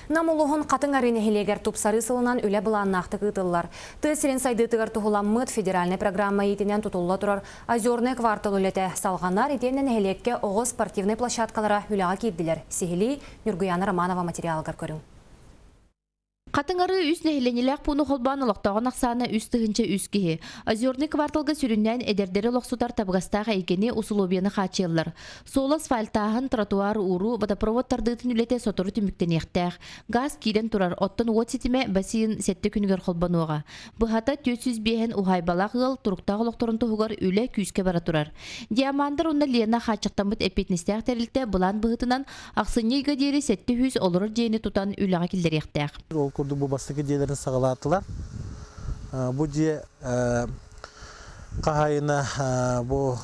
Нам улууһун Хатыҥ Арыы нэһилиэгэр тупсарыы сылынан үлэ былааннаахтык ыытыллар. Тыа сирин сайдыытыгар туһуламмыт федеральнай программа иитинэн тутулла турар Озерный квартал үлэтэ салҕанар, итиэннэ нэһилиэккэ оҕо спортивнай площадкалара үлэҕэ киирдилэр. Сиһилии Ньургуйаана Романова материалыгар көрүҥ. Хатыҥ Арыы үс нэһилиэнньэлээх пууну холбоон олохтооҕун ахсаана 3003 киһи. Озерный кварталга сүрүннээн эдэрдэри олохсутар табыгастаах эйгэни, усулуобуйаны хааччыйаллар. Суол асфальтааһын, тротуар ууруу, водопровод тардыытын үлэтэ сотору түмүктэниэхтээх. Газ киирэн турар, оттон уот ситимэ бассейн сэттэ күнүгэр холбонуоҕа. Быһата, 405 уһаайбалаах ыал туруктаах олохторун туһугар үлэ күүскэ бара турар. Диамандар уонна Лена хааччахтаммыт эппиэтинэстээх тэрилтэ былаан быһыытынан ахсынньы ыйга диэри 700 олорор дьиэни тутан үлэҕэ киллэриэхтээх. Ол курдук бу бастакы дьиэлэрин саҕалаатылар. Бу дьиэ хаһаайына бу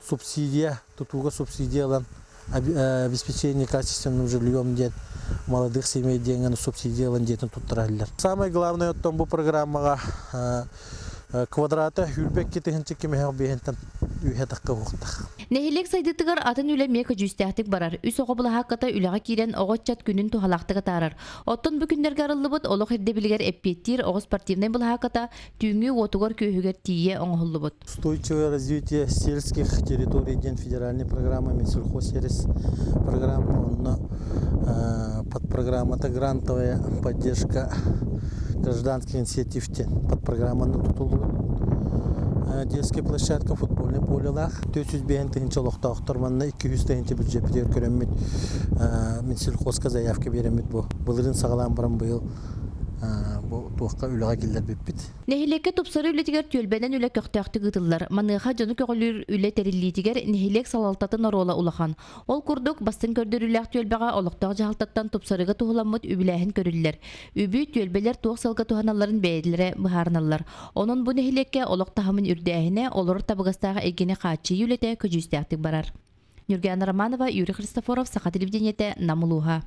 субсидия, тутууга субсидия ылан обеспечение качественным жильем диэн молодых семей диэҥҥэ субсидия ылан дьиэтин туттара иһиллэр. Самое главное оттон бу программаҕа квадрата сүүрбэ тыһыынча кимэһэх биэһинтэн үһэ тахха уһуктах. Нэһилиэк сайдыытыгар атын үлэ эмиэ көдьүүстээхтик барар. Үс оҕо былаһаакката үлэҕэ киирэн оҕо ыччат күнүн туһалаахтык атаарар. Оттон бу күннэргэ арыллыбыт олох ирдэбилигэр эппиэттиир оҕо спортивнай былаһаакката түүҥҥү уотугар-күөһүгэр тиийэ оҥоһуллубут. Устойчивое развитие сельских территорий диэн федеральная программа Минсельхозсервис программа онно подпрограммата грантовая поддержка гражданских инициатив диэн подпрограмманы тутуллубут. Детская площадка футбольное полелаах 405 тыһыынча олохтоохтор манна 200 тыһыынча бюджеппитигэр көрөммүт Минсельхозка заявка биэрэммит бу былырыын саҕалаан баран быйыл бу туохха үлэҕэ киллэрбиппит. Нэһилиэккэ тупсарыы үлэтигэр түөлбэнэн үлэ көхтөөхтүк ыытыллар. Маныаха дьону көҕүлүүр үлэ тэриллиитигэр нэһилиэк салалтатын оруола улахан. Ол курдук, бастыҥ көрдөрүүлээх түөлбэҕэ олохтоох дьаһалтаттан тупсарыыга туһуламмыт үбүлээһин көрүллэр. Үбү түөлбэлэр туох сыалга туһаналларын бэйэлэрэ быһаарыналлар. Онон бу нэһилиэккэ олох таһымын үрдээһинэ, олорор табыгастаах эйгэни хааччыйыы үлэтэ көдьүүстээхтик барар. Ньургуйаана Романова, Юрий Христофоров, Саха телевидениетэ, Нам улууһа.